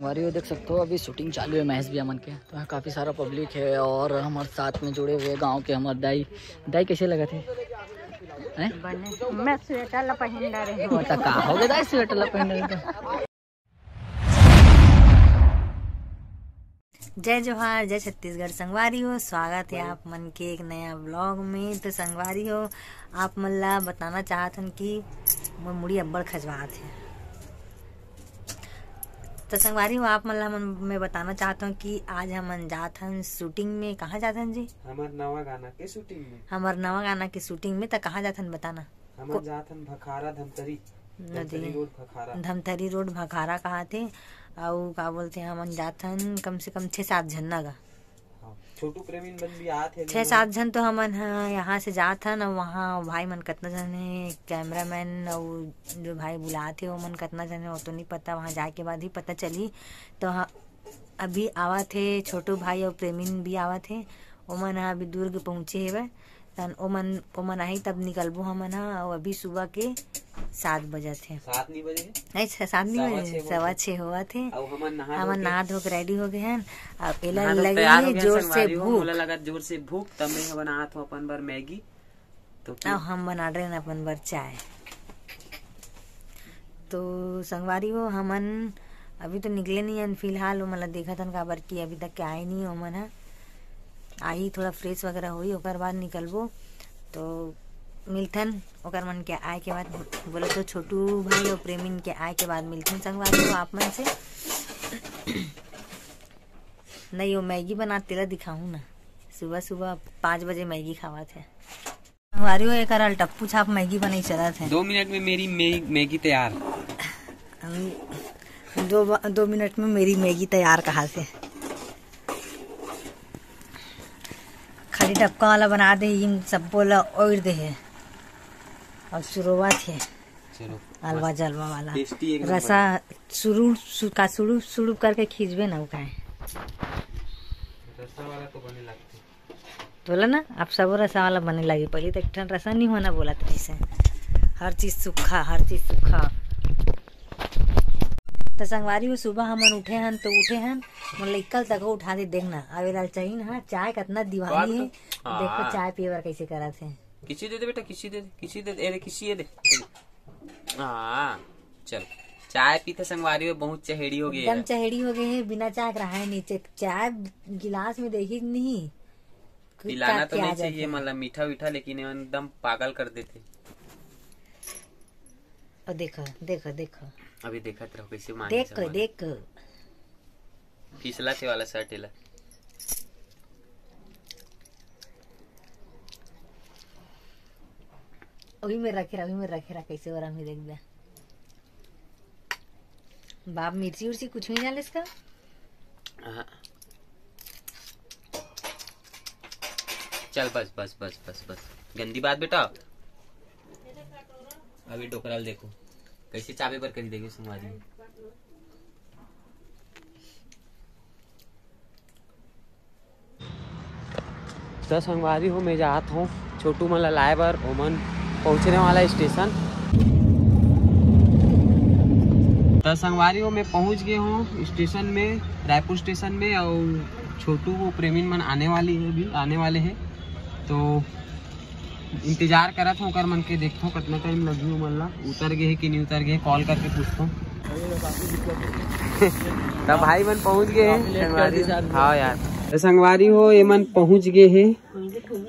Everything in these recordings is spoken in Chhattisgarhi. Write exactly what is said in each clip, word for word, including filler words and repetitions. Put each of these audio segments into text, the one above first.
संगवारी हो, देख सकते हो, अभी शूटिंग चालू है महेश भैया मन के। तो यहाँ काफ़ी सारा पब्लिक है और हमारे साथ में जुड़े हुए गांव के हमारे दाई। दाई, कैसे लगत हे? हैं? बने। मैं स्वेटर ला पहिन डरे हूँ। तो का हो गया दाई, स्वेटर ला पहिन डरे तो? जय जोहार, जय छत्तीसगढ़ संगवारी हो, स्वागत है आप मन के एक नया व्लॉग में। तो संगवारी हो, आप मन ला बताना चाहत हन कि मोर मुड़ी अब्बड़ खजवात है। तो संगवारी हो, आप मन ला हमन, मैं बताना चाहत हूँ कि आज हमन जात हन शूटिंग में। कहाँ जात हन जी? हमर नवा गाना के शूटिंग में। हमर नवा गाना के शूटिंग में। तो कहाँ जात हन बताना? हमन को- जात हन भखारा धमतरी। नदी। धमतरी रोड भखारा। धमतरी रोड भखारा कहा थे। अउ का बोलते हैं, हमन जात हन कम से कम छः सात झन ना गा। हाँ, छोटू प्रेमी मन भी आत हे। छः सात झन तो हमन ह यहाँ से जात हन, अउ वहाँ भाई मन कतना झन हे, कैमरामैन अउ जो भाई बुलात हे, ओमन कतना झन हे, वो तो नहीं पता, वहाँ जाए के बाद ही पता चली। तो हाँ, अभी आवत हे छोटू भाई अउ प्रेमिन भी आवत हे, ओमन ह अभी दुर्ग पहुँचे हेवय। तन ओमन, ओमन आही तब निकलबो हमन ह, अउ अभी सुबह के सात बजत हे। सात नहीं बजे? नहीं, छ-, सात नहीं सवा बजे, छः सवा बजे। छः होवत हे। अउ हमन नहा हमन धो के नहा धो के रेडी हो गए हन। अब एला नहा धो के लगे तैयार हो हे गए जोर से संगवारी हो, भूख। मोला लगत जोर से भूख, तब मैं ह बनात हूँ अपन बर मैगी। तो अब फिर हम बना रहे हैं अपन बर चाय। तो संगवारी हो, हमन अभी तो निकले नहीं हन फिलहाल, ओमन ला देखत हन, काबर कि अभी तक के आए नहीं ओमन ह। आही, थोड़ा फ्रेश वगैरह होई, ओकर बाद निकलबो। तो मिलथन ओकर मन के आए के बाद, बोले तो छोटू भाई और प्रेमिन के आए के बाद मिलथन संगवारी हो आप मन से। नहीं, वो मैगी बनात तेला दिखाहूँ ना, सुबह सुबह पाँच बजे मैगी खावत हे। संगवारी हो, एकर अलटप्पू छाप मैगी बनाई चलत हे। दो मिनट में मेरी मै-, मैगी तैयार। हम दो ब-, दो मिनट में मेरी मैगी तैयार कहा से। खाली डबका वाला बना दे, इन सबो ला ओढ़ दे हे। और सुरुआत हे चलो, अलवा मस्त। जलवा वाला। टेस्टी एक नंबर। रसा सुरुड़, सु-, का सुड़ुप, सुड़ुप करके खींचबे ना, वो खाए। रसा वाला तो बने लगथे। तोला ना, अब सबो रसा वाला बने लगी। पहले तो एक ठन रसा नहीं होना बोलत रहिसे। हर चीज सूखा, हर चीज सूखा। तो संगवारी हो, सुबह हमन उठे हन तो उठे हन, मोर लइका तक उठा दे। देखना, अबे लाल चाहिए ना, चाय कितना दीवानी हे। हाँ। देखो चाय पिए बर कैसे करत हे। किसी दे दे बेटा, किसी दे दे, किसी दे दे, ए दे, किसी ये दे। हाँ, चल। चाय पीथे संगवारी हो, बहुत चहेड़ी हो गई एकदम है। चहेड़ी हो गई है, बिना चाय के रहा है नीचे। चाय गिलास में देखी नहीं। कुछ पिलाना काट तो के आ नहीं चाहिए, जाते हैं। मतलब मीठा वीठा, लेकिन ये एकदम पागल कर देते। और देखो, देखो, देखो। अभी देखत रहो कैसे मांगे देखो, सामान। देखो। फिसला थे वाला शर्ट एला। वही में रखे रहा, वही में रखे रहा, कैसे हो रहा, मैं देख दिया। बाप मिर्ची उर्ची कुछ नहीं डाले इसका। हाँ। चल बस, बस, बस, बस, बस। गंदी बात बेटा। अभी डोकरा ल देखो, कैसे चाबे बर करी देखे संगवारी। त संगवारी हो, मैं जात हूँ छोटू मन ला लाए बर, ओमन पहुँचने वाला स्टेशन। त संगवारी हो, मैं पहुँच गए हूँ स्टेशन में, रायपुर स्टेशन में, और छोटू वो प्रेमी मन आने वाली है, भी आने वाले हैं। तो इंतजार करत हूँ ओकर मन के, देखत हूँ कितना टाइम लगही ओमन ला, उतर गए है कि नहीं उतर गए, कॉल करके पूछत हूँ। तब भाई मन पहुँच गए हैं संगवारी। हाँ यार, तो संगवारी हो, ये मन पहुँच गए हैं।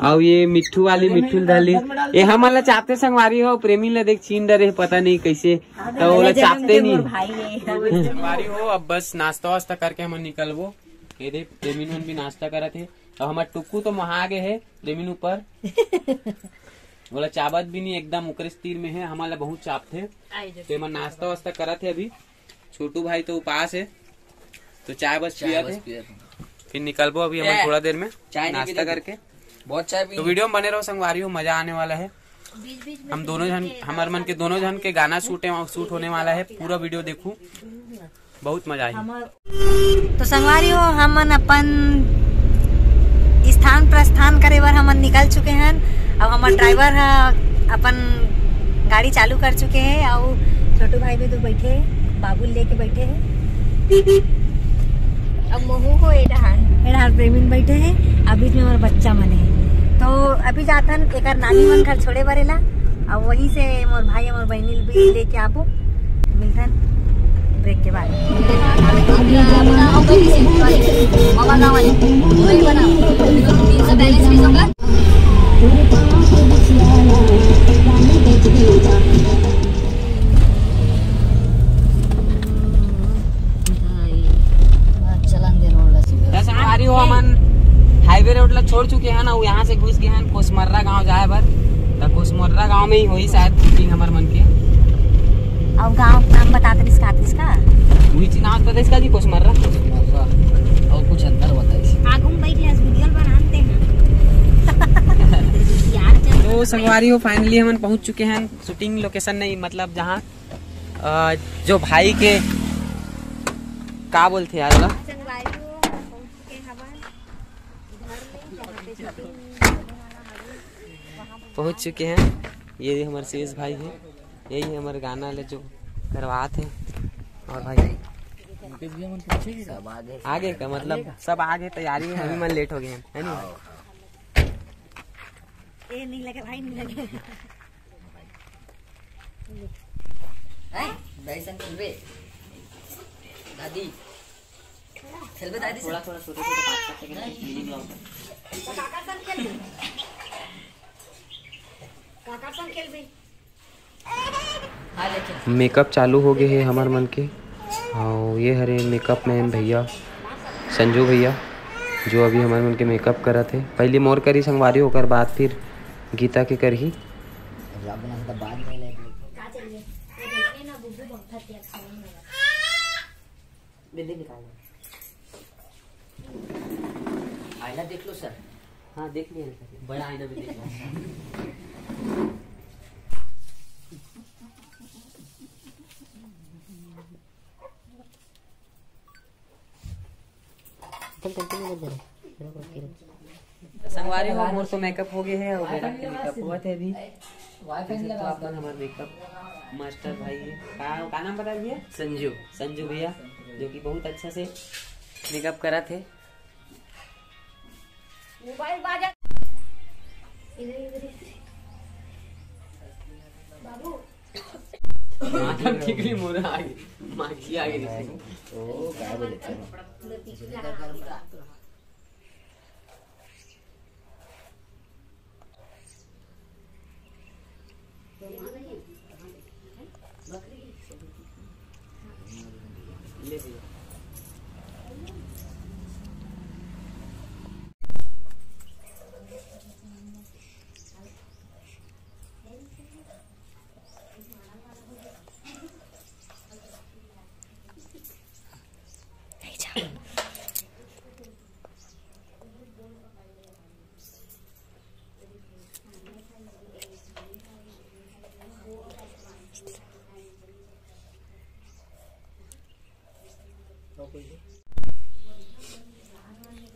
अब ये मिट्ठू वाली, मिट्ठू धली, ये हमन ला चाहते संगवारी हो, प्रेमी ला देख चीन डरे, पता नहीं कैसे, तो वो ला चाहते नहीं। संगवारी हो, अब बस नाश्ता वास्ता करके हमन निकलबो। ये दे, प्रेमी मन भी नाश्ता करत है। अब हमार टुक्कू तो महा गए है प्रेमी ऊपर। बोला चाबत भी नहीं, एकदम ओकरे तीर में है, हमारा बहुत चापथे। ते मन नाश्ता वास्ता करत है अभी। छोटू भाई तो उपास है, तो चाय बस चाय पिया बस थे। पिया था। फिर निकलबो अभी हम ए, थोड़ा देर में चाय नहीं नाश्ता पीते। करके। बहुत चाय पी तो वीडियो में बने रहो संगवारी हो, मजा आने वाला है। हम दोनों जन, हमारे मन के दोनों जन के गाना शूट है, शूट होने वाला है, पूरा वीडियो देखू। बहुत मजा आई। तो संगवारी हो, हमन अपन स्थान प्रस्थान करे बर हमन निकल चुके हैं। अब हमर ड्राइवर ह अपन गाड़ी चालू कर चुके हैं, और छोटू भाई भी तो बैठे हैं, बाबू लेके बैठे हैं। अब महू हो ए डहार। ए डहार प्रेमी बैठे हे, अब बीच में हमर बच्चा मन हे। तो अभी जाथन एकर नानी मन घर छोड़े बर एला, अब वहीं से मोर भाई, मोर बहिनी ल भी लेके आबो। मिलथन ब्रेक के बाद। चलन दे रोड ला सीधा। त संगवारी हो, हमन हाईवे रोड ला छोड़ चुके हन, अउ यहाँ से घुस गए हन कोसमर्रा गांव जाए बर। त कोसमर्रा गांव में ही होही शायद शूटिंग हमर मन के। अउ गांव के नाम बतात रिस का, रिस का? वही चीज नाम बतात रिस का जी, कोसमर्रा। कोसमर्रा। अउ कुछ अंदर बताइस। आगू में बैठ ले, वीडियो बनाते हैं। यार, चल। तो संगवारी हो, finally हमन पहुंच चुके हैं शूटिंग लोकेशन, नहीं मतलब जहाँ, अ, जो भाई के का बोलते यार ओला? संगवारी हो, पहुंच चुके हैं। पहुंच चुके हैं। ये हमारे शेष भाई है, यही हमारे गाना ले जो करवात है। और भाई मुकेश भैया मन पीछे ही सब आगे। आगे का मतलब सब आगे तैयारी में, हम ही मन लेट हो गए हैं, है नी? हाँ। ए, नहीं लगे भाई, नहीं लगे। हैं? भाई संग खेलबे? दादी, खेलबे दादी संग? थोड़ा, थोड़ा छोटे, छोटे पाँच, पाँच सेकंड के मिनी ब्लॉग। काकर संग खेलबे? काकर संग खेलबे? हाँ, लेकिन मेकअप चालू हो गए है हमर मन के। और ये हरे मेकअप मैन भैया, संजू भैया, जो अभी हमर मन के मेकअप करत है। पहले मोर करी संगवारी, ओकर बाद फिर गीता के करही। अब रात बना सकता, बाद में ले। बिल्ली निकाल लो। आईना देख लो सर। हाँ, देख लिया सर। बड़ा आईना में देख लो। चल, चल, चल, चल, चल। संगवारी हो, मोर तो मेकअप हो गए है और बेटा के मेकअप हुआ थे अभी। वाईफाई तो लगा अपन हमारे मेकअप मास्टर भाई है। का, का नाम बता दिया? संजू। संजू भैया, जो कि बहुत अच्छा से मेकअप करा थे। मोबाइल बाजा। इधर, इधर, इधर। बाबू। माथा टिकली मोरा आगे, माखी आगे दिखे। ओ, काय बोले?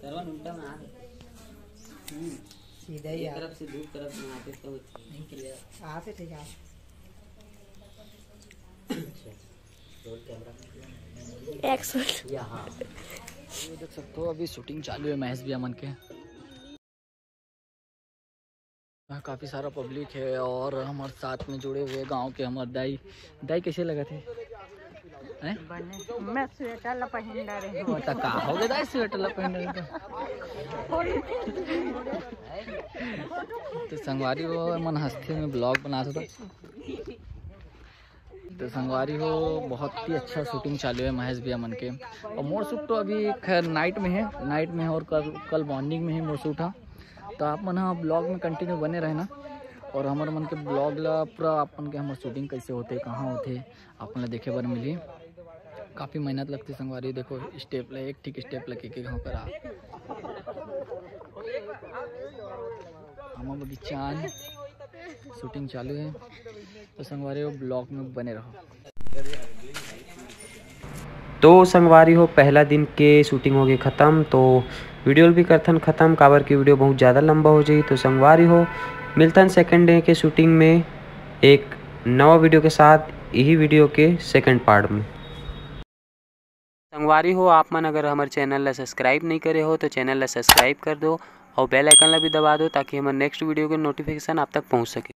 सरवन उल्टा में आ रहे। हम्म। सीधा ही एक आ। तरफ से दू तरफ में आते तो ठीक। नहीं clear। आ से ठीक है। अच्छा। Roll camera. एक्शन। या हाँ। ये देख सकते हो, अभी शूटिंग चालू है महेश भैया मन के। यहाँ काफी सारा पब्लिक है और हमारे साथ में जुड़े हुए गांव के हमारे दाई। दाई, कैसे लगा थे? हैं? बने। मैं स्वेटर ला पहिन रहे हूँ। ओ, त का हो गया दाई, स्वेटर ला पहिन रहे तो? तो संगवारी हो, मन हंसते में ब्लॉग बना सकता। तो संगवारी हो, बहुत ही अच्छा शूटिंग चालू है महेश भैया मन के। और मोर शूट तो अभी खैर नाइट में है, नाइट में है और कल, कल मॉर्निंग में ही मोर शूट है। तो आप मन ह ब्लॉग में कंटिन्यू बने रहना और हमर मन के ब्लॉग ला पूरा आप मन के हमर शूटिंग कैसे होते, कहाँ होते, आप मन ला देखे बर मिलही। काफ़ी मेहनत लगथे संगवारी, देखो स्टेप ला, एक ठीक स्टेप ला के, के घाव करा। आमा बगीचान शूटिंग चालू है, तो संगवारी हो ब्लॉग में बने रहो। तो संगवारी हो, पहला दिन के शूटिंग हो गई ख़त्म, तो वीडियो भी करथन ख़त्म, काबर की वीडियो बहुत ज़्यादा लंबा हो जाई। तो संगवारी हो, मिलथन सेकंड डे के शूटिंग में एक नवा वीडियो के साथ, यही वीडियो के सेकंड पार्ट में। संगवारी हो, आप मन अगर हमर चैनल ला सब्सक्राइब नहीं करे हो तो चैनल ला सब्सक्राइब कर दो और बेल आइकन ला भी दबा दो, ताकि हमर नेक्स्ट वीडियो के नोटिफिकेशन आप तक पहुंच सके।